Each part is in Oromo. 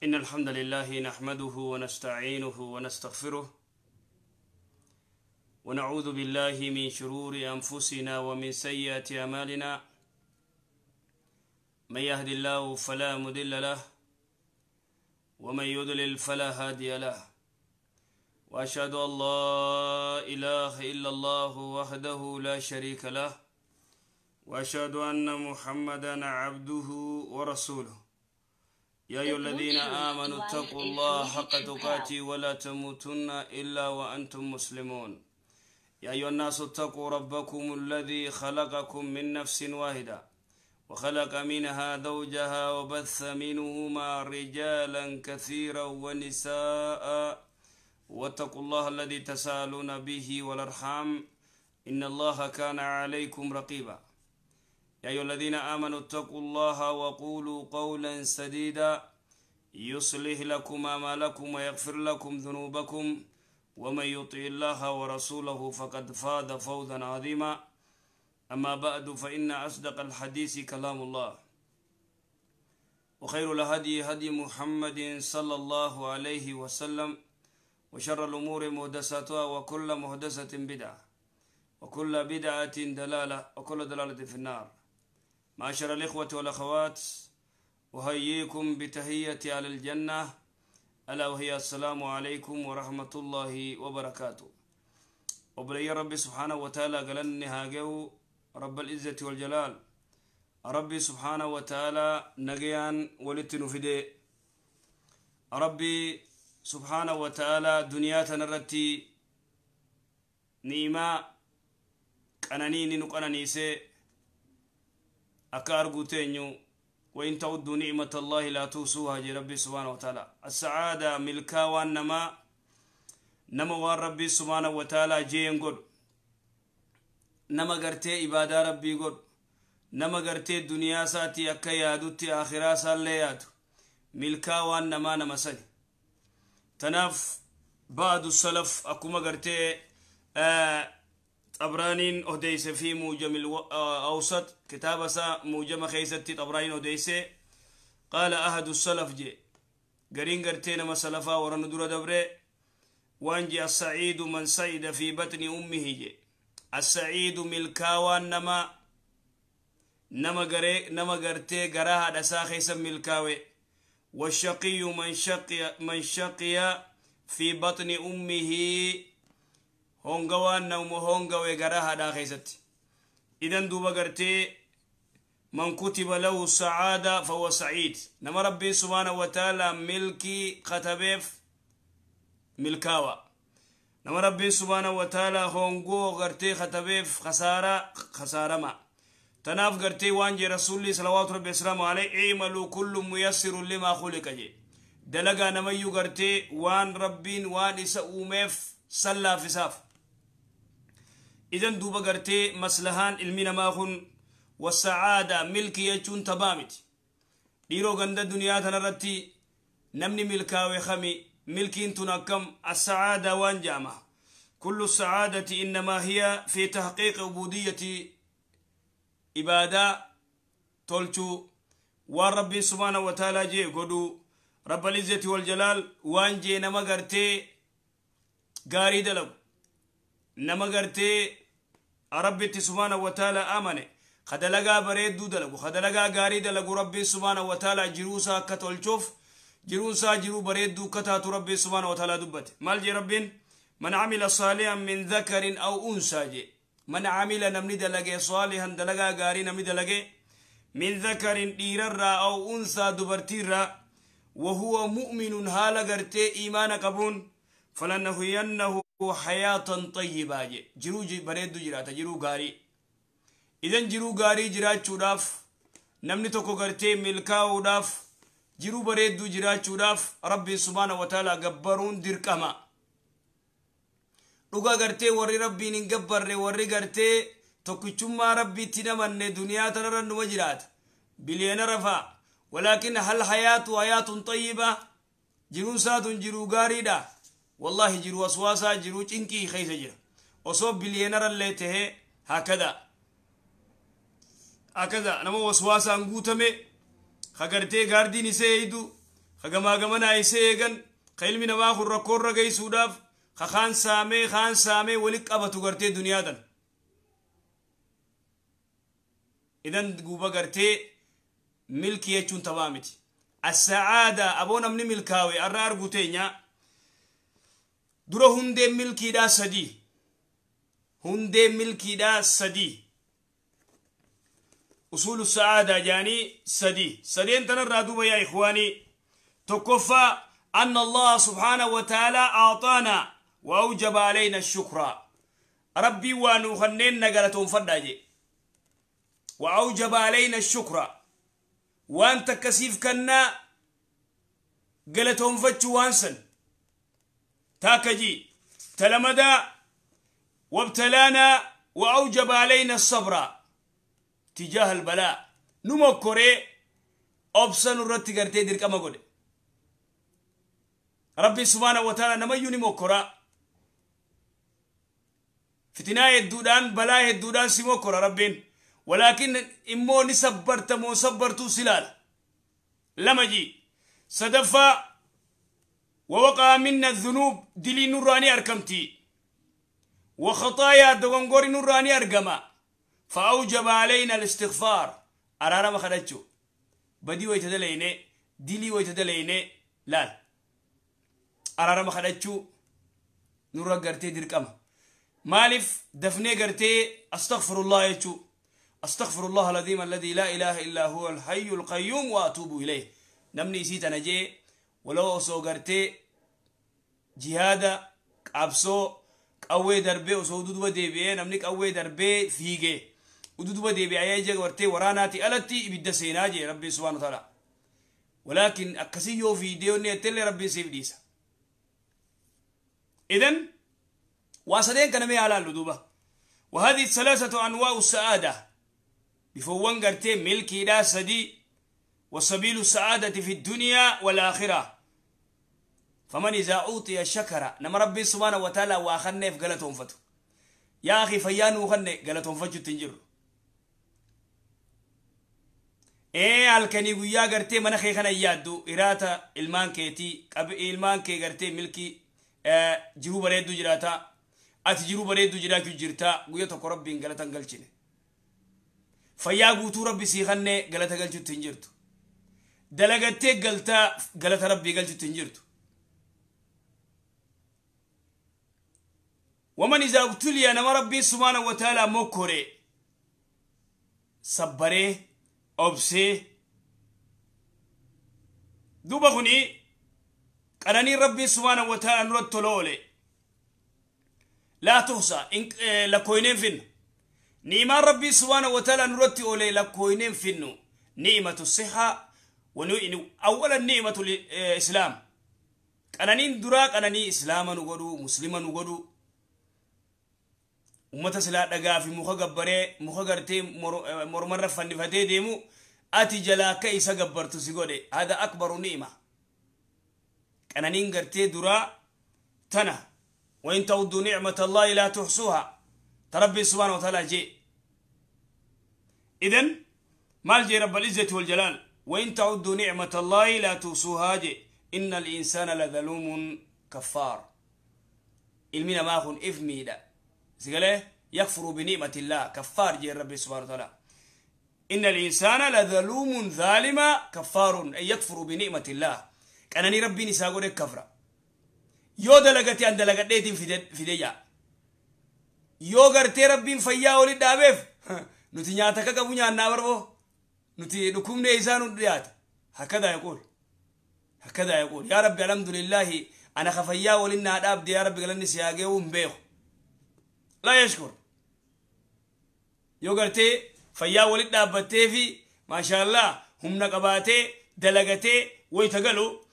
إن الحمد لله نحمده ونستعينه ونستغفره ونعوذ بالله من شرور أنفسنا ومن سيئات أعمالنا من يهد الله فلا مضل له ومن يضلل فلا هادي له وأشهد أن لا إله إلا الله وحده لا شريك له وأشهد أن محمدا عبده ورسوله يا أيها الذين آمنوا اتقوا الله حق تقاته ولا تموتن إلا وأنتم مسلمون يا أيها الناس اتقوا ربكم الذي خلقكم من نفس واحدة وخلق منها زوجها وبث منهما رجالا كثيرا ونساء واتقوا الله الذي تساءلون به والأرحام إن الله كان عليكم رقيبا يا أيها الذين آمنوا اتقوا الله وقولوا قولا سديدا يصلح لكم أعمالكم ويغفر لكم ذنوبكم ومن يطع الله ورسوله فقد فاز فوزا عظيما أما بعد فإن أصدق الحديث كلام الله وخير الهدي هدي محمد صلى الله عليه وسلم وشر الأمور محدثاتها وكل محدثة بدعة وكل بدعة دلالة وكل دلالة في النار. معاشر الإخوة والأخوات، أحييكم بتحية على الجنة، ألا وهي السلام عليكم ورحمة الله وبركاته. وبلي ربي سبحانه وتعالى قالني هاجو رب العزة والجلال، ربي سبحانه وتعالى نجيان ولتنفدي، ربي سبحانه وتعالى دنياتنا التي نيما قنانين نقنانيسي أكارغو تينيو وإن تعدوا نعمة الله لا توصوها جي ربي سبحانه وتعالى. السعادة ملكا وانما نما وان ربي سبحانه وتعالى جين قد نما قرتي إبادة ربي قد نما قرتي دنيا ساتي أكا يادوتي آخرا سالي ملكا وانما نما سني تناف بعض السلف أكما قرتي طبرانين أوديس في موجم الأوسط كتاب سا موجم خيستي طبرانين أوديس قال أحد السلف جي قرين قرتين ما سلفا ورن دور دبره وانجي السعيد من سعيد في بطن أمه جي السعيد ملكاوان نما نما قري نما قرتي قراها دسا خيسا ملكاوي والشقي من شقي في بطن أمه هونغوان نوم هونغوي غراها دا خيست. إذن دوبا غرتي من كتب له السعادة فهو سعيد. نما ربي سبحانه وتعالى ملكي خطبيف ملكاوا، نما ربي سبحانه وتعالى هونغو غرتي خطبيف خسارة خسارة ما تناف غرتي وانجي رسولي صلوات ربي السلام عليه اعملوا كل ميسر لما خلق جي دلقا نميو غرتي وان ربين وان إسا سلا في ساف. إذن دوبا غرتي مسلحان علمنا ماخن والسعادة ملكي يجون تبامت ديرو غند دنيا تنرتي نمني ملكاوي خمي ملكين تنكم السعادة وانجامة كل السعادة إنما هي في تحقيق عبودية عبادة تولتو والرب سبحانه وتعالى جي قدو رب العزة والجلال وانجي نما غرتي غاري دلو نما غرتي ربي سبحانه وتعالى آمنه خدلقا بريدو دلقو خدلقا غاري دلقو ربي سبحانه وتعالى جروسا كتولشوف جروسا جرو بريدو كتاتو ربي سبحانه وتعالى دبت مال جي ربين من عمل صالحا من ذكر أو أنثى جي من عمل نمني دلقي صالحا دلقا غاري نمني دلقي من ذكر ديرر أو أنثى دبرتير وهو مؤمن هال غرتي إيمان قبون فلنحيينه حياة طيبة جرو بريدو جراتا جرو غاري. إذن جرو غاري جراچوداف نمني توكو غرتي ملكاوداف جرو بريدو جراچوداف ربي سبحانه وتعالى غبرون درقما dhuga gartee warri rabbiin hin gabbarre warri gartee tokkichummaa rabbiitti namanne duniyaa tanarra numa jiraata biliyeenara fa'a walaakin hal hayaatu hayaatun xayyiba jiruun saatun jiruu gaariidha والله جرو وسواسا جرو چنكي خيس جرا وصو بليونر اللي ته هكذا هكذا نما وسواسا انغوتمه خغرتي غاردي نسيدو Ka gamaa gamanaa isee eegan, ka ilmi namaa kun rakkoorra geessuudhaaf, ka kaan saamee kaan saamee walitti qabatu gartee duniyaa tana. Idan guuba gartee milkii jechuun taphaa miti. As-sa'aada aboo namni milkaawe arra argu teenya dura hundeen milkiidhaa sadii. Hundeen milkiidhaa sadii. Usuulu sa'aadaa jaanii sadii. Sadeen tanarraa duuba yaa ikhwaanii tokkoffaa anna Allah subhaanahu wa ta'aalaa a'xaanaa wa awjaba alayna shukraa. Rabbii waa nuu kanneen na galatoonfadhaa jee. Wa awjaba alayna shukraa. Waan takkasiif kannaa galatoonfachuu waan san. Taakka jii. Talamadaa wabtalaanaa wa awjaba alayna sabraa. تجاه البلاء نمكوري أبسن الرتي قرتي ديرك أما قولي ربي سبحانه وتعالى نما يوني مكورا فتناية الدودان بلاء الدودان سيمكورا ربين ولكن إمو نسبرت مو سبرتو سلال لما جي صدفة ووقع منا الذنوب دلي نوراني أركمتي وخطايا دغنغوري نوراني أرقما فأوجب علينا الاستغفار أرارا ما خدتشو بدي ويتدليني ديلي ويتدليني لا أرارا ما خدتشو نورا قرتي ديركما مالف دفني قرتي أستغفر الله يتشو أستغفر الله العظيم الذي لا إله إلا هو الحي القيوم وأتوب إليه نمني سيت أنا جي ولو أصو قرتي جهادا أبسو قوي دربي وصو دودو ديبي نمني قوي دربي فيجي ودودو ديبي عياجة ورتي وراناتي ألتي إبدا سيناجي ربي سبحانه وتعالى ولكن أكسيو في ديوني تلي ربي سيف ديسا إذن واسدين كان مي على اللدوبة وهذه الثلاثة أنواع السعادة بفوان قرتي ملكي لا سدي وسبيل السعادة في الدنيا والآخرة فمن إذا أوطي شكر نما ربي سبحانه وتعالى وأخني في قلتهم فتو يا أخي فيان وخني قلتهم فتو تنجر إيه halkanii guyyaa gartee mana kee kana yaaddu iraata ilmaan keetii ilmaan kee gartee milkii jiruu bareedduu jiraata ati jiruu bareedduu jiraachuu jirta guyyaa tokko rabbiin galata hin galchine fayyaa guutuu rabbi sii kannee galata galchuutti hin jirtu dalagattee galtaa galata rabbii galchuutti hin jirtu. ومن إذا ابتلي نما ربي سبحانه وتعالى مكره صبره أبسي دوبا خني قراني ربي سبحانه وتعالى نرد تلولي لا تحصى لكوينين فين نعمة ربي سبحانه وتعالى نرد أولي لكوينين فين نعمة الصحة أولا نعمة الإسلام قراني درا قراني إسلاما نقولو مسلما نقولو ummata silaa dhagaa fi muka gabbaree muka gartee mormarra fannifatee deemu ati jalaa akka isa gabbartu si godhe hada akbaru ni'ima qananiin gartee duraa tana wain ta'uddu nicmata allahi laa tuxsuuha ta rabbi subhaana wa taala jee idan maal jee rabb alizzati waljalaal wain ta'uddu nicmata allahi laa tuxsuuhaa jee inna alinsaana ladhaluumun kaffaar ilmi namaa kun if miidha سيقاله يكفر بنعمة الله كفار جي ربي سبحانه وتعالى إن الإنسان لظلوم ظالم كفار أي يكفر بنعمة الله كأنني ربي نساقه كفر يو دلقتي أن دلقتي في ديا يو غرتي ربي فيا ولي دابف نتي نياتك كبنيا نابربو نتي نكم نيسان ديات هكذا يقول هكذا يقول يا ربي الحمد لله أنا خفيا ولنا داب يا ربي قالني سياقه ومبيخ لا يشكر يوغرتي فيا ولد دابتي في ما شاء الله هم نقباتي دلقتي ويتقلو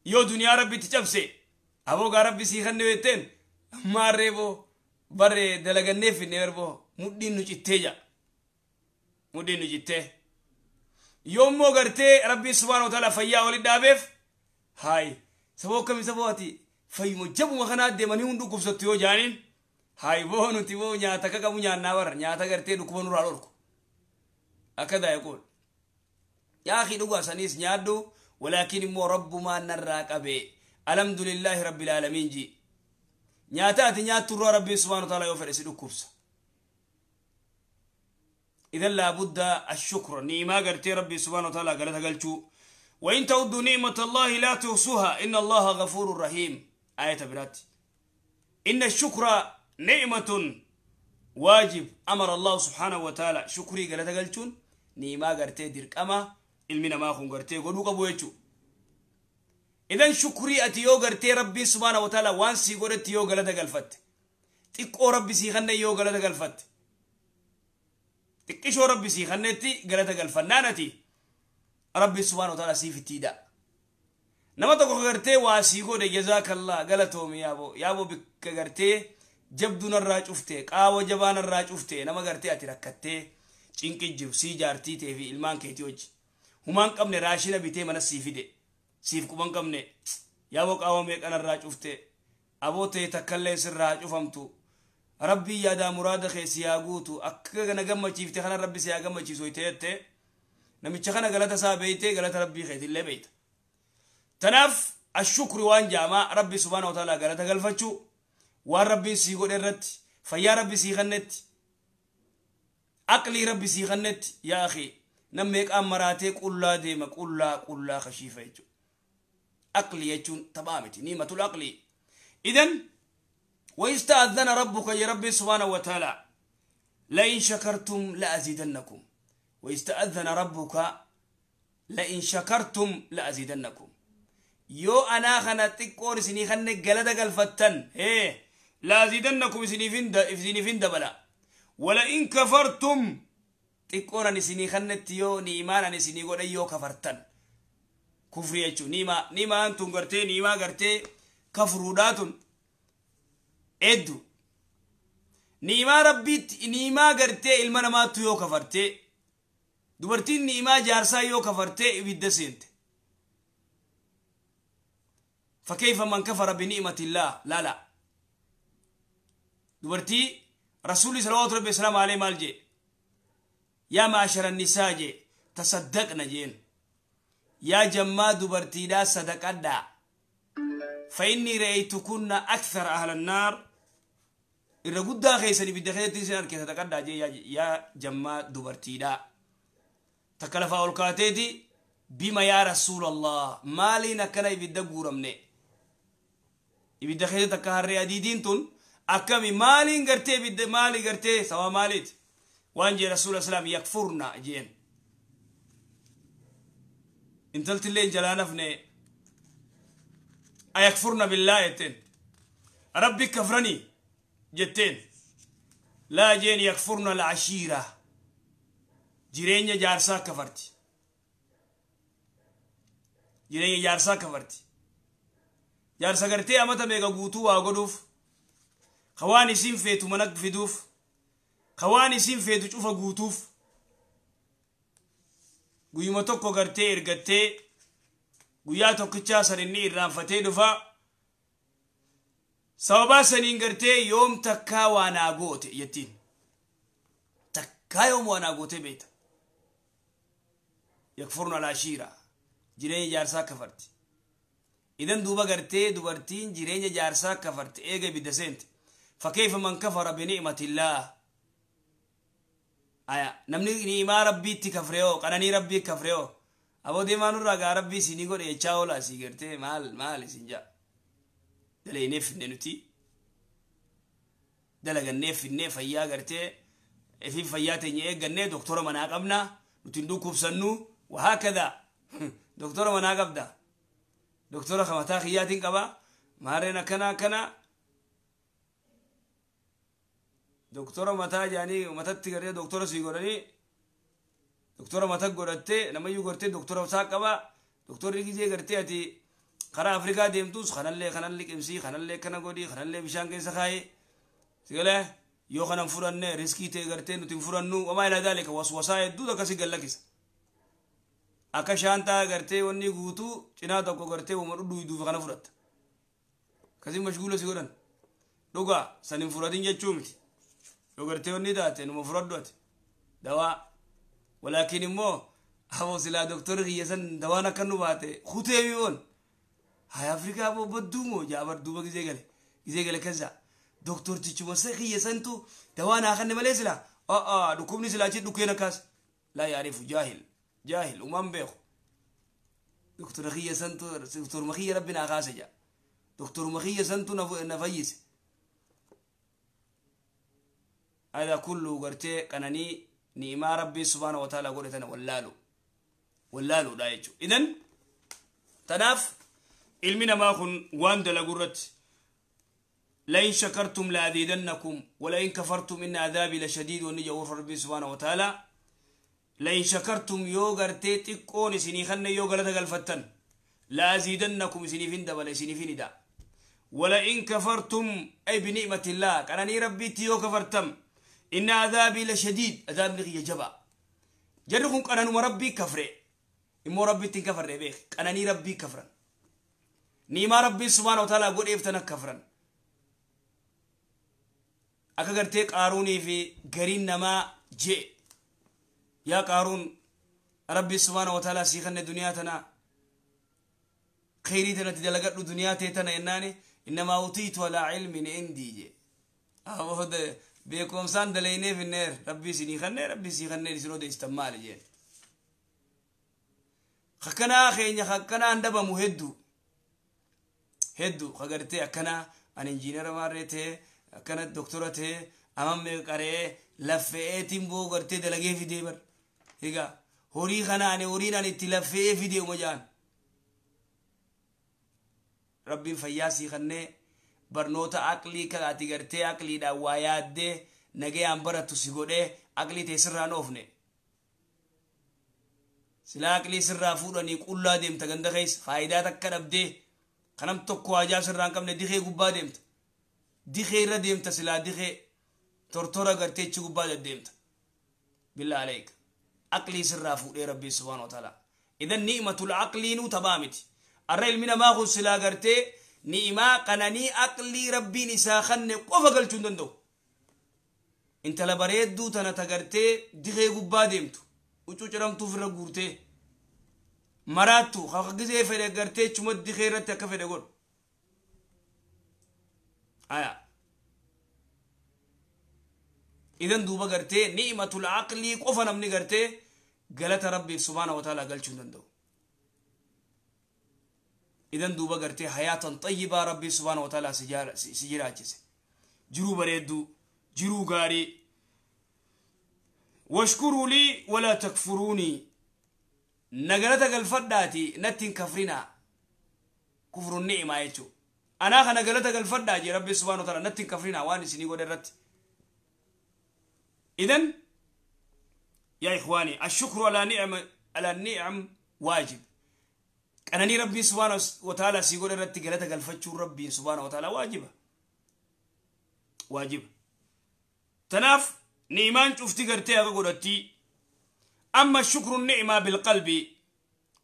يو دنيا ربي تجبسي أبوك ربي سيخني ويتين ما ريبو بري دلقني في نيربو مدين نجتيجا مدين نجتي يوم مو غرتي ربي سبحانه وتعالى فيا ولد دابف هاي سبوك كم سبواتي في مجبو مخنا ديماني هندو كفستيو جانين هاي بو نتي بو نياتا كاكا نيانا بر نياتا غرتي دكوبا نورا لوركو هكذا يقول يا أخي دوغا سانيس نيادو Walaakin immoo rabbumaan narraa qabe. Alhamdulillaahi rabbil aalamiin ji. Nyaata ati nyaatturraa rabbiin subhaana wa ta'ala yoo fedhe si dhukkubsa. Idan laabudda ashukra ni'imaa gartee rabbii subhaana wa ta'ala galata galchuu. وإن تعدوا نعمة الله لا تحصوها إن الله غفور رحيم. آية برات. إن الشكر نعمة واجب أمر الله سبحانه وتعالى. شكري قالت قلتون نيما قرتي درك أما المنا ما خون قرتي قدوك أبو يجو. إذن شكري أتيو قرتي ربي سبحانه وتعالى وانسي قرتي يو قالت قلفت. تكو ربي سيخني يو قالت قلفت. تكشو ربي سيخنتي قالت قلفنانتي ربي سبحانه وتعالى سيف تيدا. نما تكو قرتي واسي قد جزاك الله قالتهم يابو يابو بك قرتي jabduu narraa cuftee qaawa jabaa narraa cuftee nama gartee ati rakkattee cinqi jiru sii jaartii ta'ee fi ilmaan keetii hojii humaan qabne raashina bitee mana sii fide siif quban qabne yaaboo qaawa meeqa narraa cuftee aboo ta'e takkallee sirraa cufamtu rabbii yaadaa muraada kee si haa guutu akka kana gammachiifte kana rabbi si haa gammachiisu ta'ettee namicha kana galata isaa beeytee galata rabbii keetillee beeyta. Tanaaf ashukri waan jaamaa rabbi subhaana wa ta'ala galata galfachuu waan rabbiin sii godhe irratti fayyaa rabbi sii kennetti aqlii rabbi sii kennetti yaa akhi nam meeqaan maraatee qullaa deema qullaa qullaa kashiifa jechuudha. Aqlii jechuun taphaa miti niimatul aqlii. Idan ويستأذن ربك يا ربي سبحانه وتعالى لئن شكرتم لأزيدنكم. ويستأذن ربك لئن شكرتم لأزيدنكم. يو أنا خنا تكور سني خنا جلد قلفتن إيه لأزيدنكم سني فين دبلا. ولئن كفرتم تكور سني خنا تيو نيمان سني قول يو كفرتن كفر يجو نيما نيما أنتم قرتي نيما قرتي كفروداتن إدو نيما ربيت نيما قرتي المنا ما تيو كفرتي دبرتين نيما جارسا يو كفرتي بدسنت. فكيف من كفر بنعمة الله؟ لا لا دبرتي رسول صلى الله عليه وسلم عليه مالجي يا معشر النساء جي تصدقنا جين يا جماعة دبرتي دا صدقنا فإني رأيتكن أكثر أهل النار. الرجل دا خيسني بدخلت سنار كي صدقنا جي يا جماعة دبرتي دا تكلف أولكاتي بما يا رسول الله مالي نكنا يبدأ غورمني ibidda keessa takka harree adiidiin tun akkami maaliin gartee ibidda maali gartee sawa maaliiti waan jee rasuula islaam yakfurna jeen intaltillee jalaa nafne ayakfurna billaa jetteen rabbi kafranii jetteen laa jeen yakfurna alcashiira jireenya jaarsaa kafarti jireenya jaarsaa kafarti jaarsa gartee amata meeqa guutuu waa godhuuf kawaan isiin feetu mana fiduuf kawaan isiin feetu cufa guutuuf guyyuma tokko gartee ergattee guyyaa tokkichaa san inni irraanfatee dhufa sababaa saniin gartee yoom takkaa waa naa goote jettiin takkaa yoom waa naa goote beeta yakfurna alaashiira jireenya jaarsaa kafarti. إذن دوبا قرتي دوبرتين جيرين جارسا كفرت إيجا بدسنت فكيف من كفر بنعمة الله؟ آية نمني نعمة ربي تكفريو قناني ربي كفريو أبو ديما نورا ربي سيني قول إيشاولا سيقرتي مال مال سينجا دلي نف ننتي دلق النف النف فيا قرتي في فياتي نيجا دكتورة مناقبنا نتندو كوبسنو وهكذا دكتورة مناقب ده دكتورة خمتا خياتين قبا مارينا كنا كنا دكتورة متا جاني متا تيغري دكتورة سيغورني دكتورة متا غورتي نما يو غورتي دكتورة وسا قبا دكتور ريجي غرتي اتي خرا افريكا ديمتوس خنالي خنالي كمسي خنالي كنا غودي خنالي بشان كيسا خاي سيغلا يو خنن فرن ريسكي تي غرتي نتي فرنو وما الى ذلك وسوسه دو كسي غلكس akka shaantaa gartee wanni guutuu cinaa tokko gartee wama dhudhuuduuf kana fudhatta. Akkasiin mashguula si godhan. Dhugaa san hin fudhatin jechuu miti. Yoo gartee wanni taate numa fudhadhu ati. Dawaa. Walaakin immoo Aboo silaa doktorri kiyya san dawaan akka nu baate kutee mi'oon hay Afrikaa aboo badduu moo jaabar duuba gizee gale kaza doktortichuma sa kiyya santu dawaa naa kanne malee silaa a'a dhukkubni silaa achi dhukkeen akkaas laa yaarifu jaahil jaahil umaan beeku. Doktora kiyya santu, doktoruma kiyya rabbi naa kaase jaa, doktoruma kiyya santu na fayyise. هذا كله gartee qananii ni'imaa rabbii subhaana wa ta'ala godhe tana wallaalu wallaaluudha jechuudha. Idan tanaaf ilmi namaa kun waan dalagu irratti لئن شكرتم لأزيدنكم ولئن كفرتم إن عذابي لشديد. ونجا ربي سبحانه وتعالى لئن شكرتم yoo gartee xiqqoon isinii kanne yoo galata galfattan لأزيدنكم isiniifin dabala, isiniifin ida. ولئن كفرتم أي بنعمة الله qananii rabbiitti yoo kafartam إن عذابي لشديد عذابni kiyya jabaa. Jarri kun qananuma rabbii kafre immoo rabbiitti hin kafarre beek. Qananii rabbii kafran, ni'imaa rabbii subhaana wa ta'ala godheef tana kafran. Akka gartee Qaaruunii fi gariin namaa jee, yaa Qaaruun, rabbii subhaana wa ta'ala sii kanne duniyaa tana, khayrii tanatti dalagadhu duniyaa tee tana yennaani إنما أوتيته على علم عندي jee. Aboo beekumsaan dalayneef inneer rabbii isinii kannee rabbii sii kanneen isin odeystan maali jeen. Akkanaa keenya akkanaan dhabamu hedduu hedduu kagartee akkanaa ani injiinara maarree ta'e, akkana doktora ta'e, amammee qaree laffeetiin boo gartee dalagee fidee bar. Egaa horii kana ani horiin ani itti laffee fidee uma jaan. Rabbiin fayyaa sii kannee barnoota aqlii kan ati gartee aqliidhaan waa yaaddee nagayaan barattu si godhee aqlii ta'e sirraan oofne. Silaa aqlii sirraa fuudhanii qullaa deemta ganda keessa, faayidaa takka dhabdee kanam tokko haajaa sirraa hin qabne dikee gubbaa deemta. Dikee irra deemta silaa, dikee tortora gartee achi gubbaa deddeemta. بالله عليك aqlii sirraa fuudhee rabbii subhaana wa ta'ala. Idan ni'matul aqliinuu taphaa miti. Arra ilmi namaa kun silaa gartee ni'imaa qananii aqlii rabbiin isaa kanne qofa galchuu hin danda'u. Intala bareedduu tana tagartee dikee gubbaa deemtu huccuu ciramtuuf irra guurtee maraattu gisee fedhe gartee chuma dikee irratti akka fedhe godhu. Aya. Idan duuba gartee ni'matul aqlii qofa namni gartee galata rabbiif subhaana wa ta'ala galchuu hin danda'u. Idan duuba gartee hayaatan xayyibaa rabbii subhaana wa ta'ala si jiraachise. Jiruu bareedduu, jiruu gaarii. واشكروا لي ولا تكفروني na galata galfadhaati natti hin kafrinaa. كفر النعمة jechuu. Anaa kana galata galfadhaa jee rabbi subhaana wa ta'ala, natti hin kafrinaa waan isinii godhe irratti. إذن يا إخواني الشكر على نعم على النعم واجب. Qananii rabbii subhaana wa ta'ala sii godhe irratti galata galfachuun rabbii subhaana wa ta'ala waajiba. Waajiba. Tanaaf ni'imaan cufti gartee akka godhatti. أما الشكر النعمة بالقلب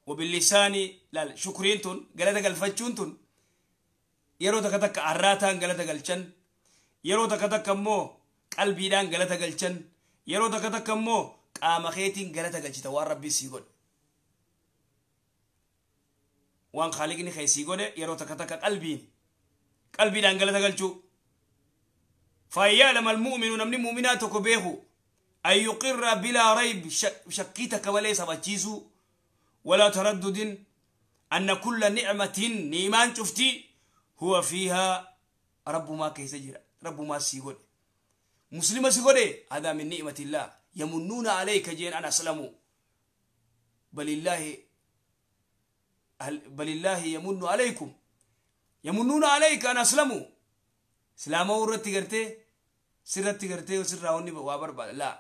وباللسان لا shukriin tun galata galfachuun tun yeroo takka takka arraataan galata galchan, yeroo takka takka immoo qalbiidhaan galata galchan, yeroo takka takka immoo qaama keetiin galata galchita waan rabbii sii godhe, waan khaliqni kee sii godhe. Yeroo takka takka qalbiidhaan galata galchuu. فيعلم المؤمن namni mu'minaa tokko beeku أن يقر بلا ريب shakkii takka malee sabachiisuu ولا تردد أن كل نعمة ni'imaan cufti هو فيها rabbumaa keessa jira, rabbumaa sii godhe, muslima si godhe. هذا من نعمة الله. يمنون عليك jeen أن أسلموا بل الله بل الله يمن عليكم يمنون عليك أن أسلموا islaama irratti gartee sirratti gartee sirraa wanni waa barbaada laa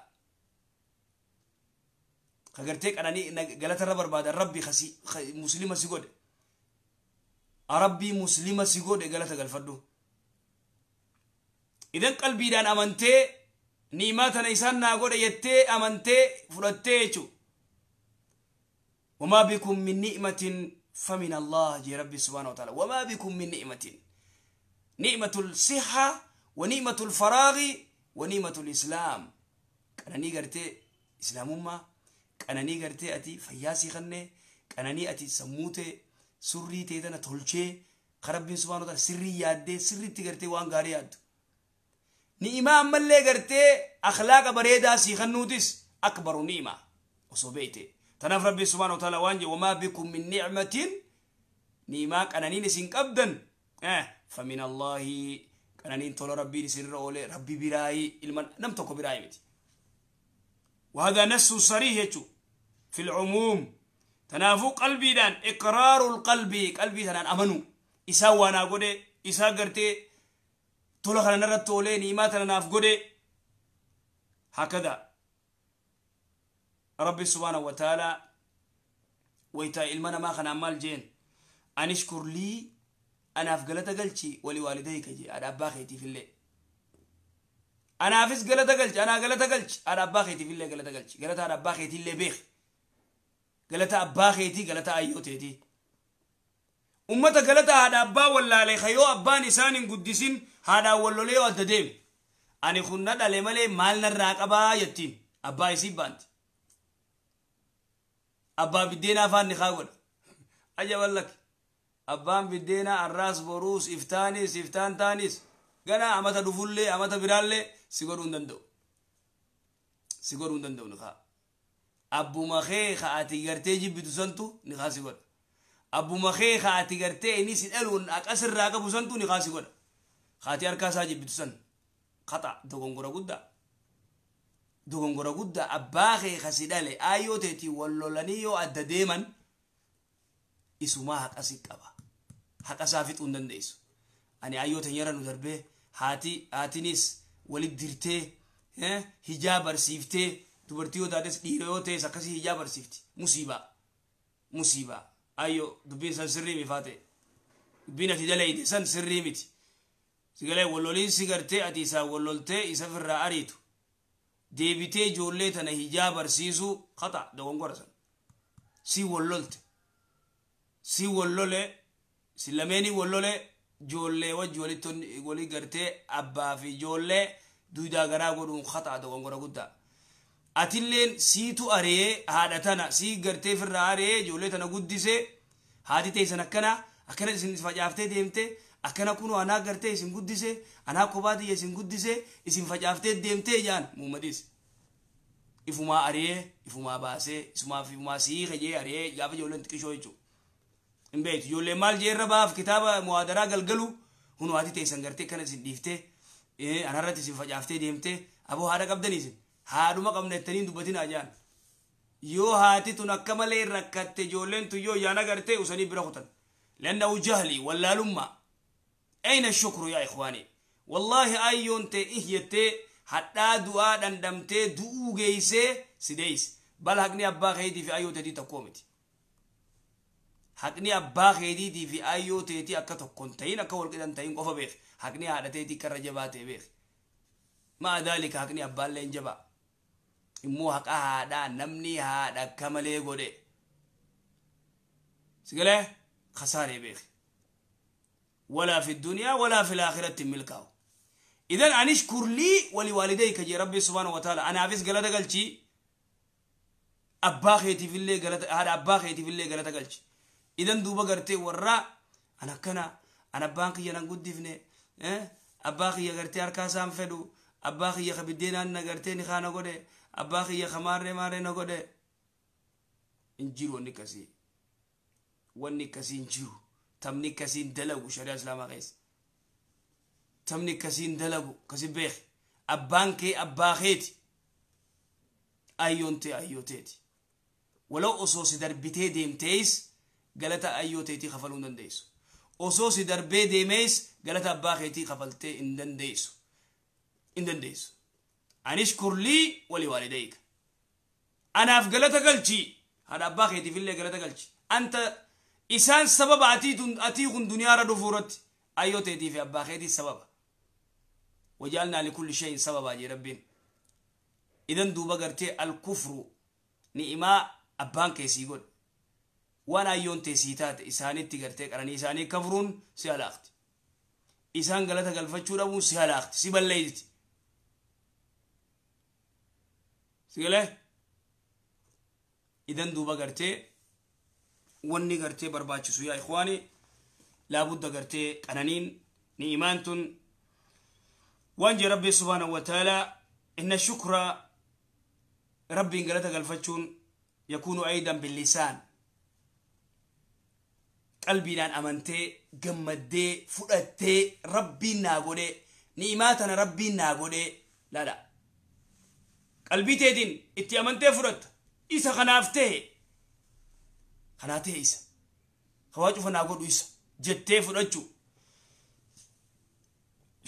ka gartee qananii galatarra barbaada. Rabbi muslima si godhe, rabbii muslima si godhe galata galfadhu. Idan qalbiidhaan amantee ni'imaa tana isaan naa godhe jettee amantee fudhattee jechuu. وما بكم من نعمة فمن الله jee rabbi سبحانه وتعالى. وما بكم من نعمة، نعمة الصحة ونعمة الفراغ ونعمة الإسلام. Qananii gartee islaamummaa Qananii gartee ati fayyaa sii kannee, qananii ati sammuu ta'e surrii ta'e tana tolchee karabbiin subhaanahu wa ta'ala sirrii yaaddee sirriitti gartee waan gaarii yaaddu. Ni'imaa ammallee gartee akhlaaqa bareedaa sii kannuutis akbaru ni'imaa osoo beeyte. Tanaaf rabbiin subhaanahu wa ta'ala waan jedhe wamaa bikum min ni'matin ni'imaa qananiin isin qabdan famin Allaahi qananiin tola rabbiin isinirra oole rabbi biraayi ilma nam tokko biraayi miti. وهذا نص صريح في العموم. تنافو قلبي دان إقرار القلب قلبي تنان أمنو إسا وانا قده إسا قرتي تولخنا نرد تولي نيماتنا ناف قده هكذا ربي سبحانه وتعالى ويتا إلمنا ما خنا مال جين أن اشكر لي أنا أفقلت قلتي ولوالديك جي أنا أباخيتي في الليل أنا أفس قلت قلتي أنا قلت قلتي أنا أباخيتي في الليل قلت قلتي قلت أنا أباخيتي اللي بيخ قلت أباخيتي قلت أيوتيتي أمتا قلت هذا أبا ولا علي خيو أبا نسان قدسين هذا ولا ليه أدديم أنا خنا دلملي مالنا الراقبة يتين أبا يسيب بانت أبا بدينا فان نخاول أجاب لك أبان بدينا الراس بروس إفتانيس إفتان تانيس غنا أمتا دفولي أمتا برالي سيغورون دندو سيغورون دندو نخا أبو مخي خاتي غرتي جيب سنتو نخا سيغور أبو مخي خاتي غرتي إني سيدلون أكسر راقب سنتو نخا سيغور خاتي أركاسا جيب سن خطأ دوغونغورا غودا دوغونغورا غودا أباخي خسيدالي آيو تيتي واللولانيو أدديمن إسوما حق أسيك أبا حق أسافت أندن ديسو أني آيو تنيرا ندربه هاتي هاتينيس ولد درتي هجاب رسيفتي dubartii taates dhiira yoo ta'es akkasii hijaaba barsiifti. Musiibaa. Musiibaa. Ayyoo dubbiin san sirrii mifaa ta'e. Dubbiin ati dalayde san sirrii miti. Sigalee walloliin si gartee ati isaa walloltee isa firraa ariitu. Deebitee ijoollee tana hijaaba barsiisuu khata dogongora san. Si wallolte. Si wallole si lameenii wallole ijoollee wajji walitti walii gartee abbaa fi ijoollee duudaa garaa godhuun khata dogongora guddaa. Atilleen siitu aree haadha tana sii gartee firraa aree ijoollee tana guddisee haati teessan akkana akkana isin facaaftee deemte akkana kunoo anaa gartee isin guddisee anaa kophaa tiyya isin guddisee isin facaaftee deemtee jaan muummadis. Ifumaa aree ifumaa baasee isumaa ifumaa sii kajee aree gaafa ijoolleen xiqqishoo jechuudha. Hin beektu ijoolleen maal jeerra baaf kitaaba muwaadaraa galgalu hunoo haati teessan gartee akkana isin dhiiftee anarratti isin facaaftee deemtee aboo haadha qabdanii isin. Haadhuma qabna jettanii dubbatin ajaan. Yoo haati tun akka malee rakkatte ijoolleen tun yoo yaana gartee usanii bira kutan. Lannahu jahli wallaalummaa. Ayna shukru yaa ikhwaani. Wallaahi ayyoon ta'e ihyattee hadhaa du'aa dhandhamtee du'uu geessee si deeyse. Bal haqni abbaa keetii fi ayyoo teetii tokkoo miti. Haqni abbaa keetiitii fi ayyoo teetii akka tokkoon ta'in akka walqixan ta'in qofa beek. Haqni haadha teetii karra jabaa ta'e beek. Maa daalika haqni abbaallee hin jabaa. Immoo haqa haadhaa namni haadha akka malee godhe. Sigalee khasaaree beek. Walaa fi duniyaa walaa fi laakiratti milkaa'u. Idan anishkur lii waliwaalidayka jee rabbi subhaanahu wa ta'ala anaafis galata galchii abbaa keetiifillee galata haadha abbaa keetiifillee galata galchi. Idan duuba gartee warra an akkana an abbaan kiyya nan guddifne abbaa kiyya gartee harkaa isaan fedhu abbaa kiyya ka biddeenaan na gartee ni kaana godhe abbaa kiyya ka maarree maarree na godhe hin jiru wanni akkasii wanni akkasii hin jiru taphni akkasii hin dalagu shari'aa islaamaa keessa taphni akkasii hin dalagu akkasii beeki abbaan kee abbaa keeti ayyoon tee ayyoo teeti walau osoo si darbitee deemtees galata ayyoo teetii kafaluu hin dandeessu osoo si darbee deemees galata abbaa keetii kafaltee hin dandeessu hin dandeessu. Anishkur lii waliwaalidayka. Anaaf galata galchi haadha abbaa keetiifillee galata galchi. Anta isaan sababa atii kun duniyaarra dhufuu irratti ayyoo teetii fi abbaa keetii sababa. Wajaalnaa likulli shayin sababaa jee rabbiin. Idan duuba gartee alkufru ni'imaa abbaan kee sii godhe. Waan ayyoon tee sii taate isaanitti gartee qaranii isaanii kafruun si halaaqti. Isaan galata galfachuu dhabuun si halaaqti si balleeyti. Sigalee Idan duuba gartee wanni gartee barbaachisu yaa ikhwaani laabudda gartee qananiin ni'imaan tun waan jee Rabbi subhaanahu wa ta'aalaa inna shukra Rabbiin galata galfachuun yakuunu aydan billisaan qalbiidhaan amantee gammaddee fudhattee Rabbiin naa godhee ni'imaa tana Rabbiin naa godhee laala qalbii teetiin itti amantee fudhatta isa kanaaf ta'e kanaa ta'e isa hawaa cufa naa godhu isa jettee fudhachuu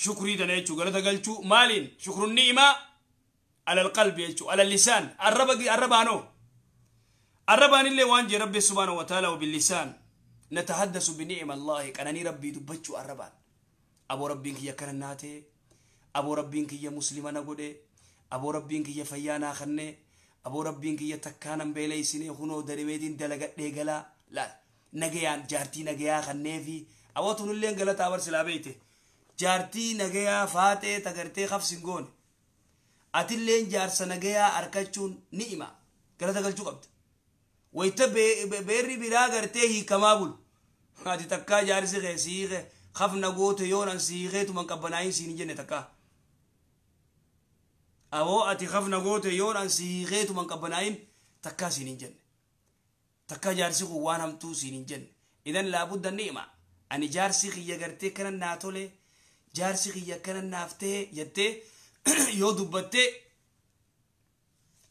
shukrii tana jechuu galata galchuu maaliin shukrun ni'imaa alal qalbi jechuu alal lisaan arrabaanoo arrabaanillee waan jee Rabbi subhaanahu wa ta'ala billisaan natahaddasu bini'ima Allahi qananii Rabbii dubbachuu arrabaan aboo Rabbiin kiyya akkana naa ta'e aboo Rabbiin kiyya muslima na godhe aboo Rabbiin kiyya fayyaa naa kenne aboo Rabbiin kiyya takkaanan beeleysine kunoo daremeetiin dalagadhee galaa laal nagayaan jaartii nagayaa kanneefi aboo tunilleen galataa bar silaa beeyte jaartii nagayaa faaxee tagartee qabsin goone atilleen jaarsa nagayaa argachuun ni'ima galata galchuu qabda wayta beerri biraa gartee hiikamaa bulu ati takkaa jaarsi kee siiqe kafna goote yoonan siiqeetuman qabbanaayin siin hin jenne takkaa aboo ati kafna goote yoonan siiqeetuman qabbanaayin takkaa siin hin jenne takkaa jaarsi kun waan hamtuu siin hin jenne idan laabudda ni'ima ani jaarsi kiyya gartee kana naa tole jaarsi kiyya kana naaf ta'e jettee yoo dubbattee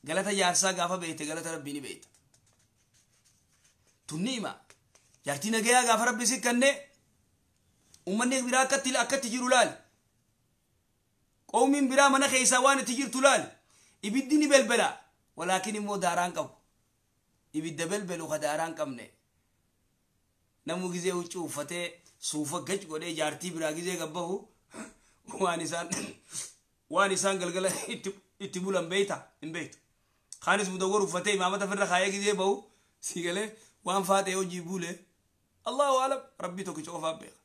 galata jaarsaa gaafa beeyte galata Rabbii ni beeyta tun ni'ima jaartii nagayaa gaafa Rabbi si kenne ummanni biraa akkatti jiru laali qoomiin biraa mana keessaa waan itti jirtu laali ibiddi ni belbela walaakin immoo daaraan qabu ibidda belbelu ka daaraan qabne namu gizee huccuu uffatee suufa gaj godhee jaartii biraa gizee gabbahu waan isaan galgala itti bulan beeyta hin beeytu kaanis mudawwar uffatee imaamata firra kaayee gizee bahu si galee waan faaxee hojii bule Allahu alam Rabbii tokkicha qofaaf beeka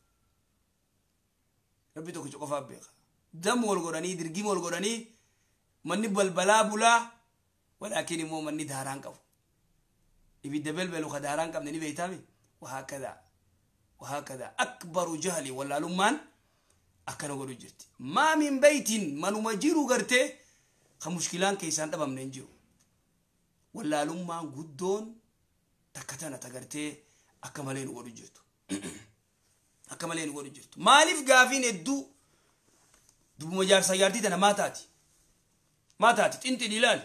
Rabbii tokkicha qofaaf beeka dam wal godhanii dirgima wal godhanii manni balbalaa bulaa walaakin immoo manni daaraan qabu ibidda belbelu ka daaraan qabne ni beeytaami wahaakada wahaakada akbaru jahli wallaalummaan akkana godhu jirti maa min beytin manuma jiru gartee ka mushkilaan keessaan dhabamne hin jiru wallaalummaan guddoon takka tana tagartee akka malee nu godhu jirtu akka malee nu godhu jirtu maaliif gaafiin hedduu dubbuma jaarsa jaartii tana maa taati xinxin ilaali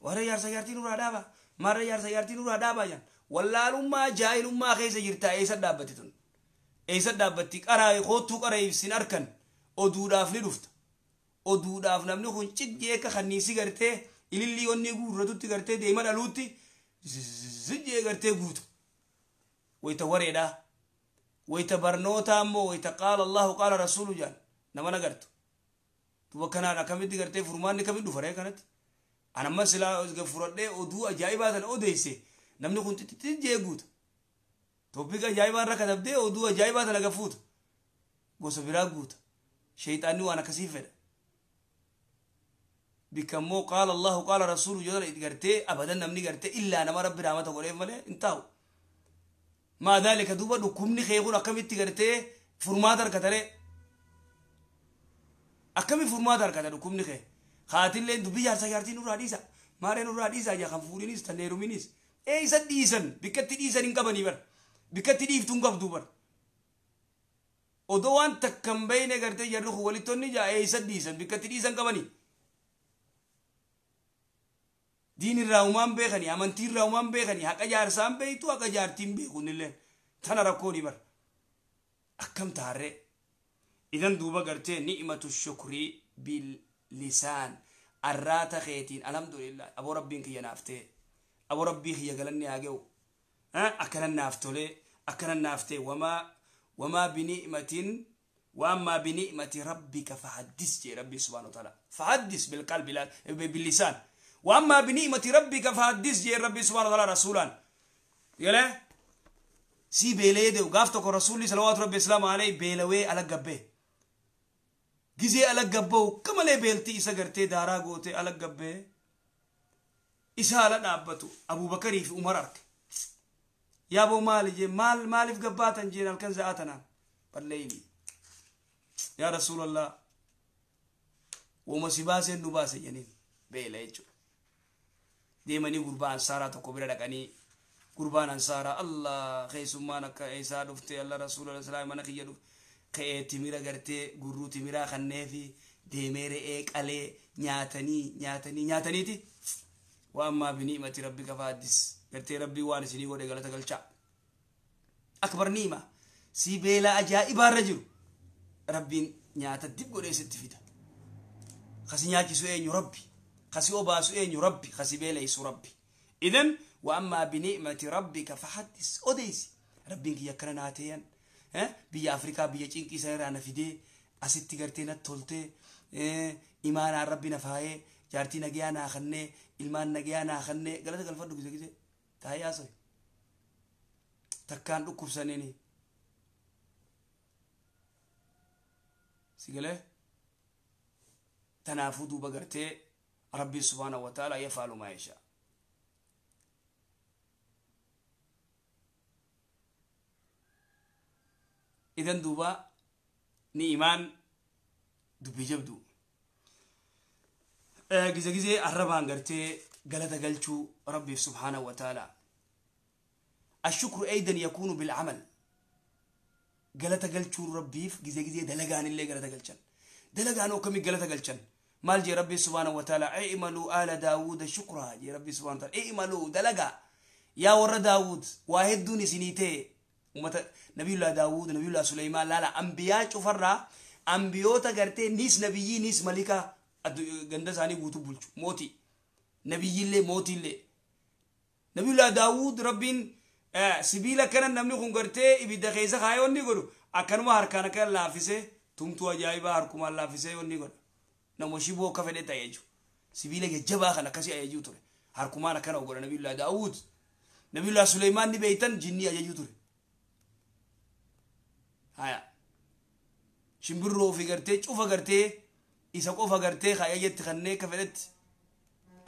warra jaarsa jaartii nurraa dhaaba marra jaarsa jaartii nurraa dhaabaa jan wallaalummaa jaahilummaa keessa jirtaa eessa dhaabbatti tun eessa dhaabbatti qaraa koottuu qara ibsin harkan oduudhaaf ni dhufta oduudhaaf namni kun ciggee akka kanniisi gartee ilillii onni guurratutti gartee deema dhaluutti zijjee gartee guutu wayta wareedhaa wayta barnootaa ammoo wayta qaala Allahu qaala rasuulu jaan nama nagartu duba kanaan akkamitti gartee furmaanni kamitti dhufa ree kanatti anamma silaa furadhee oduu ajaa'ibaa sana odeesse namni kun xixiqqee guuta tooppiika ajaa'ibaa irra katabdee oduu ajaa'ibaa sana gafuuta gosa biraa guuta sheeyxaanni waan akkasii fedha bikka immoo qaala Allahu qaala rasuulu jedhan gartee abadan namni gartee illaa nama Rabbi rahmata godheef malee hin taa'u maa daalika duuba dhukkubni kee kun akkamitti gartee furmaata argataree akkami furmaata argata dhukkubni kee haatillee dubbii jaarsa jaartii nurraa dhiisa maaree nurraa dhiisa jaa kan fuudhinis tan heeruminis eessa dhiisan bikkatti dhiisan hin qabanii bar bikkatti dhiiftuu hin qabdu bar odoo waan takka hin beeyne gartee jarri kun walittonni jaa eessa dhiisan bikkatti dhiisan qabanii diin irraa uumaan beekanii amantii irraa uumaan beekanii haqa jaarsaan beeytu haqa jaartiin beekunillee tana rakkooni bar akkam taarree idan duuba gartee ni'matu shukrii billisaan arraata keetiin alhamdulillah aboo Rabbiin kiyya naaf ta'e aboo Rabbii kiyya galanni haa ga'u akkanan naaf tolee akkanan naaf ta'e wamaa bini'matin وأما بنعمة ربك فحدث جي ربي سبحانه وتعالى فحدث بالقلب باللسان وأما بنعمة ربك فحدث جي ربي سبحانه وتعالى رسولا يلا سي بيلي وقافتك رسولي صلوات ربي السلام عليه بيلوي على قبه gizee ala gabba'u akka malee beeltii isa gartee daaraa gootee ala gabbee Isa ala dhaabbatu Abubakarii fi Umar arge. Yaaboo maali jee maal maaliif gabbaatan jeen halkan za'aa tanaan balleeyni. Yaa Rasuulallah woma si baaseen nu baase jeniin beela jechuudha. Deemanii gurbaa ansaaraa tokko bira dhaqanii gurbaan ansaaraa Allah keessummaan akka isaa dhufte Allah Rasuulallah salaam mana kiyya dhufte ka'ee timira gartee gurruu timiraa kanneefi deemee re'ee qalee nyaatanii nyaatanii nyaataniiti. وأما بنعمة ربك فحدث قلت ربي وان سني غودي غلطة غلطة أكبر نعمة سيبيلا أجائب الرجل ربي نياتا ديب غودي ست فيدا خسي نياكي سو أين ربي خسي أوبا سو أين ربي خسي بيلا يسو ربي. إذن وأما بنعمة ربك فحدث أوديسي ربي كي يكرنا تيان بيا أفريقيا بيا چينكي سيرانا فيدي أستي غرتينا تولتي إيمانا ربي نفايه jaartii nagayaa naa kennee ilmaan nagayaa naa kennee galata galfadhu gise gise taa'ee haasa'e takkaan dhukkubsaniini si galee tanaafuu duuba gartee rabbii subhaanahu wa ta'ala yafaalu maa yashaa. Idan duuba ni imaan dubbii jabdu. Gize gize arrabaan gartee galata galchuu rabbiif subhaanahu wa ta'ala. الشكر أيضا يكون بالعمل. galata galchuu rabbiif gize gize dalagaan illee galata galchan. Dalagaan akkamii galata galchan. Maal jee rabbii subhaanahu wa ta'ala i'maluu aala daawuda shukraa jee rabbii subhaanahu wa ta'ala i'maluu dalagaa yaa warra daawud waa hedduun isinii ta'e ummata nabiyullaa daawud nabiyullaa suleymaan laala ambiyaa cufarraa ambiyoota gartee niis nabiyyii niis malikaa ganda isaanii guutuu bulchu mootii nabiyyillee mootiillee nabiyullaa daawud rabbiin sibiila kana namni kun gartee ibidda keessa kaayee wanni godhu akkanuma harkaan akka laaffisee tumtuu ajaa'ibaa harkumaan laaffisee wanni godha nama shiboo akka fedhe ta'e jechuudha sibiila jajjabaa kan akkasii ajajuu ture harkumaan akkana godha nabiyullaa daawud nabiyullaa suleymaan ni beeytan jinnii ajajuu ture haya shimbirroo fi gartee cufa gartee isa qofa gartee kaayajetti kannee akka fedhetti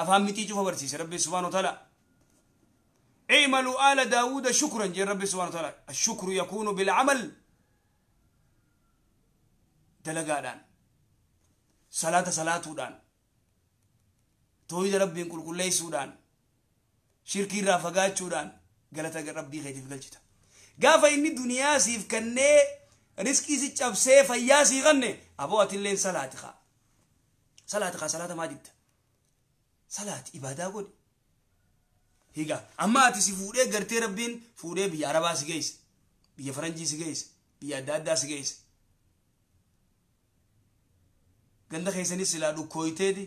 afaan mixii cufa barsiise rabbi subhaanahu wa ta'ala. اعملوا آل داود شكرا جل ربي سبحانه وتعالى. الشكر يكون بالعمل دلقادان صلاة صلاة دان توحيد ربي كل كل سودان شركي رافقات سودان قالت ربي غيتي في قلجتا قافا إني دنيا سيف كني رزقي سيف فياسي غني أبو أتلين صلاة خا صلاة خا صلاة ما جد صلاة إبادة قول higa amma ati si fuudhee gartee rabbiin fuudhee biyya arabaa si geesse biyya faranjii si geesse biyya adda addaa si geesse ganda keessanis silaa dhukkooyteeti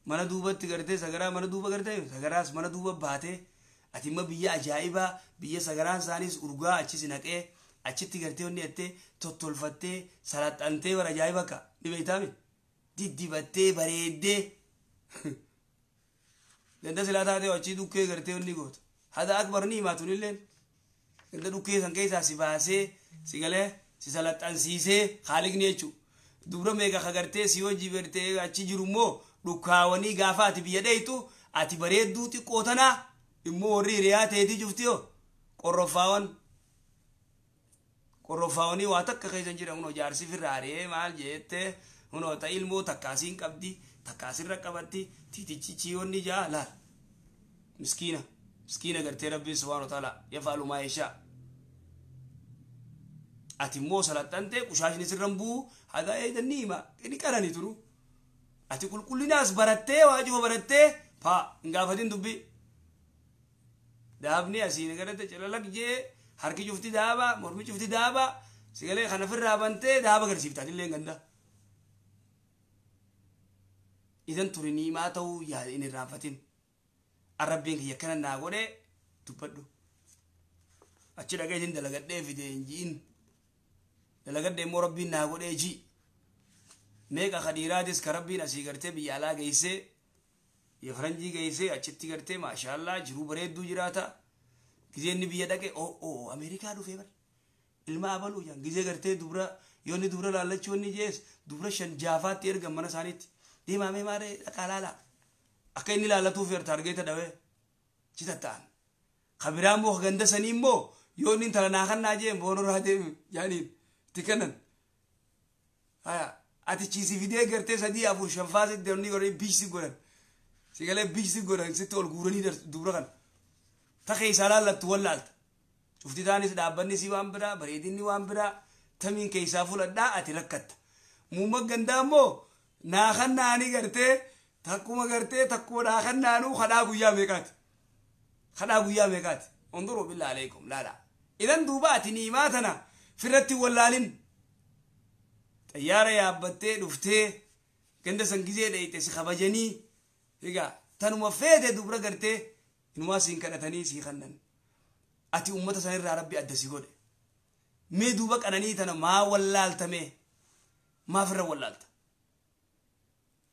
mana duubatti gartee sagaraa mana duuba gartee sagaraas mana duuba baatee ati imma biyya ajaa'ibaa biyya sagaraan isaaniis urgaa achi si naqee achitti gartee onni jettee tottolfattee salaxxantee bara ajaa'iba akka ni beektaami diddibattee bareeddee ganda silaa taatee achii dhukkee gartee onni goota hada akbar ni himaa tunilleen ganda dhukkee san keessaa si baasee si galee si salaxxansiisee haaliqni jechuu dubra meeqa ka gartee si hojii gartee achi jiru immoo dhukkaawanii gaafa ati biyya dheeytu ati bareedduu xiqqoo tanaa immoo warri hiriyaa ta'eetii cuftiyoo qorrofaawanii waa takka keessa jira hunoo jaarsi firraaree maal jettee hunoo ta ilmoo takkaasiin qabdi takkaasirra qabatti tiitichi chiyoonni jaa laal miskiina miskiina gartee rabbiin subhaanahu wa ta'ala yafaalu maa yashaa ati immoo salaxxantee qushaashni sirran bu'u hadaa eedan ni hima ni qarani turu ati qulqullinaas barattee waajiba barattee paa hin gaafatin dubbii daabni asiin garate calalaq jee harki cufti daaba mormi cufti daaba sigalee kana firraa bantee daaba agarsiifta atillee ganda idan turi niimaa ta'uu yaa hin irraanfatin arrabbiin kiyya akkana naa godhe dubbadhu achi dhaqeetiin dalagadhee fide hin ji'in dalagadhee immoo rabbiin naa godhee ji meeqa ka dhiiraatis ka rabbiin asii gartee biyya alaa geessee biyya faranjii geessee achitti gartee maashaallaa jiruu bareedduu jiraata gizee inni biyya dhaqe oo ameerikaa dhufee bar ilma abaluu jaan gizee gartee dubra yoo inni dubra laallachuu inni jees dubra shan jaafaatti ergan mana isaaniitti deemaamee maaree dhaqaa laalaa Akka inni ilaallatuuf taargeeta dhawee ci tatta'an. Kabiraa immoo ganda sanii immoo yoo inni intala naa kannaa jeen boonorraa deemi jaaniin itti kennan. Ati chiisi fidee gartee 3 4 5 faasitti deemni godhanii biisi godhan. Sigalee biisi godhan sitti ol guuranii dubra kana. Ta keessaa laallattu wallaalta. Cufti taanis dhaabbanni si waan biraa bareedinni waan biraa tamiin keessaa fuladhaa ati rakkatta. Muumma gandaa immoo naa kannaanii gartee takkuma gartee takkuma naa kannaanuu kadhaa guyyaa meeqaati. Kadhaa guyyaa meeqaati. Unduruu billaa aleekum laala. Idan duuba ati niimaa tana firratti wallaalin. Xayyaara yaabbattee dhuftee ganda san gizee dhayite si kabajanii egaa tanuma feete dubra gartee inumaa siin kadhatanii sii kannan. Ati ummata sanirraa rabbi adda si godhe. Mee duuba qananii tana maa wallaaltame? Maafirra wallaalta?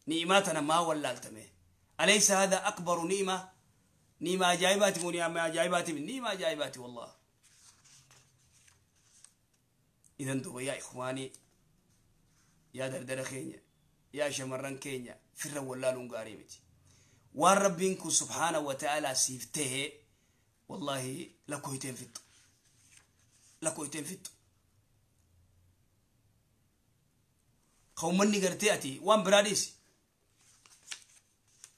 Ni'imaa tana maa wallaaltame? Alaysa hada akbaru ni'ima? Ni'ima ajaa'ibaati moo ni'ima ajaa'ibaati? Ni'ima ajaa'ibaati wallah. Idan duuba yaa ikhwaanii, yaa dardara keenya, yaa shamarran keenya firra wallaaluun gaarii miti. Waan rabbiin kun subhaana wa ta'aalaa siif ta'e wallahi lakkooyteen fixxu. Lakkooyteen fixxu. Ka uummanni gartee ati waan biraa dhiisi.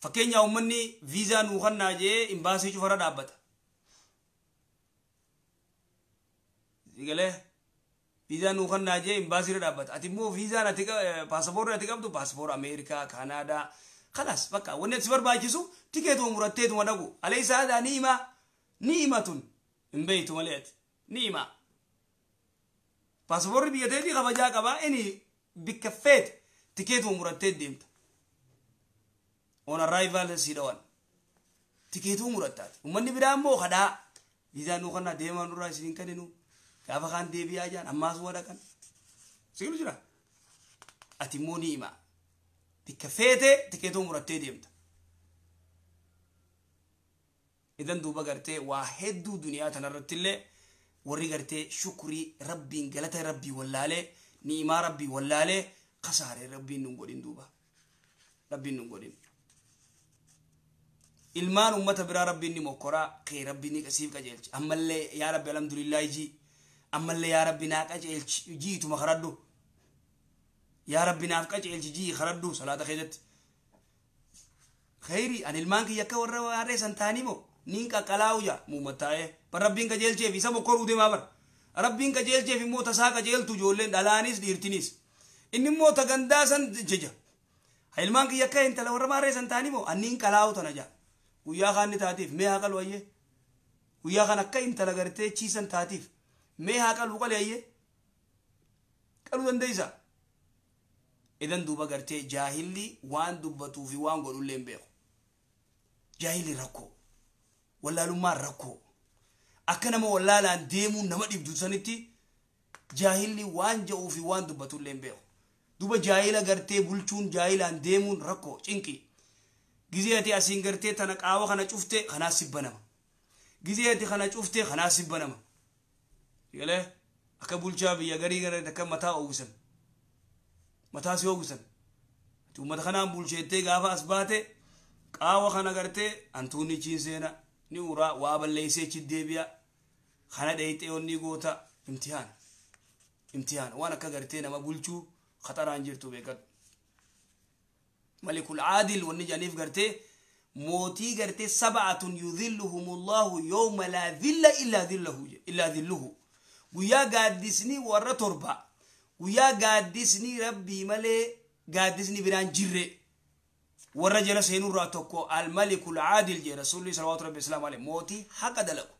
Fakkeenya uummanni viizaa nuu kannaa jee imbaasii cufarra dhaabbata. Sigalee viizaa nuu kannaa jee imbaasiirra dhaabbata. Ati immoo viizaan ati paasapoorri ati qabdu paasapoora Ameerikaa, Kaanaadaa. Kalas bakka wanni ati si barbaachisu tikeetuma muratteetuma dhaqu. Alaysa haadhaa ni'imaa? Ni'ima tun hin beeytu malee ati. Ni'ima. Paasapoorri biyya teetii kabajaa qabaa inni bikka feete tikeetuma murattee deemta. On arrival si dhawan. Tikeetuu murattaati. Uummanni biraa immoo kadhaa. Viizaa nuu kannaa deemaa nurraa isin hin kenninu. Gaafa kaan deebi'aa jaan ammaas waa dhaqan. Sigilu jira. Ati immoo ni'ima. Bikka feete tikeetuu murattee deemta. Idan duuba gartee waa hedduu duniyaa tanarratti illee warri gartee shukrii rabbiin galata rabbii wallaalee ni'imaa rabbii wallaalee kasaaree rabbiin nun godhin duuba. Rabbiin nun godhin. Ilmaan ummata biraa rabbiin ni mokkoraa kee rabbiin ni siif qajeelchi. Ammallee yaa rabbi alhamdulillaahi jii. Ammallee yaa rabbi naa qajeelchi jiituma karadhu. Yaa rabbi naaf qajeelchi jii karadhu salaata keessatti. Khayri ani ilmaan kiyya akka warra waarree san ta'anii moo niin qaqqalaa'u jaa muummattaa'ee. Bar rabbiin qajeelcheef isa mokkoruu deemaa bar. Rabbiin qajeelcheef immoo tasaa qajeeltu ijoolleen dhalaanis dhiirtinis. Inni immoo ta gandaa san jeja. Ilmaan kiyya akka intala warra maarree san ta'anii moo anniin qalaa'u tana jaa. Guyyaa kaan ni taatiif mee haa qalu ayyee. Guyyaa kan akka intala gartee chiisan taatiif mee haa qalu qali ayyee. Qaluu dandeessa. Idan duuba gartee jaahilli waan dubbatuu fi waan godhullee hin beeku. Jaahilli rakkoo. Wallaalummaan rakkoo. Akka nama wallaalaan deemuun nama dhibdu sanitti jaahilli waan ja'uu fi waan dubbatullee hin beeku. Duuba jaahila gartee bulchuun jaahilaan deemuun rakkoo cinqii. Gizee ati asiin gartee tana qaawa kana cufte kanaas sibbanama. Gizee ati kana cufte kanaas sibbanama. Galee akka bulchaa biyya garii gara akka mataa oowwisan. Mataa si oowwisan. Ati uummata kanaan bulcheettee gaafa as baate qaawa kana gartee hantuunni chiin seena ni uraa waa balleessee chi deebi'a. Kana dheeyxee onni goota imtihaana. Imtihaana waan akka gartee nama bulchuu khataraan jirtu beekadhu. Malikul Aadil wanni jedhaniif gartee mootii gartee sab'atun yudhilluhumullahu yawma laa dhilla illaa dhilluhu illaa dhilluhu. Guyyaa gaaddisni warra torba guyyaa gaaddisni rabbii malee gaaddisni biraan jirre warra jala seenurraa tokko al-Malikul Aadil jedhe Rasuulli salawaatu rabbi islaam alayhi mootii haqa dalagu.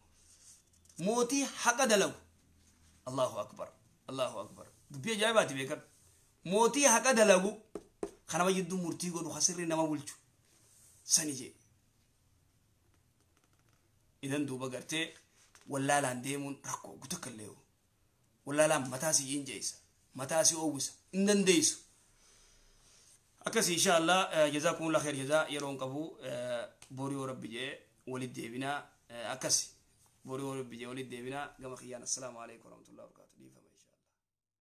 Mootii haqa dalagu. Allahu akbar. Allahu akbar. Dubbii ajaa'ibaati beekadhu. Mootii haqa dalagu kanama jidduu murtii godhu kasirri nama bulchu sani jee. Idan duuba gartee wallaalaan deemuun rakkoo guutuu illee wallaalaan mataa si injeessa mataa si oowwisa hin dandeessu. Akkasii insha Allah jazaakumullah khair jazaa yeroon qabu borii yoo rabbi jee walitti deebinaa akkasi borii yoo rabbi jee walitti deebinaa gama kiyyaan assalaamu alaikum warahmatullahi wabarakatuh.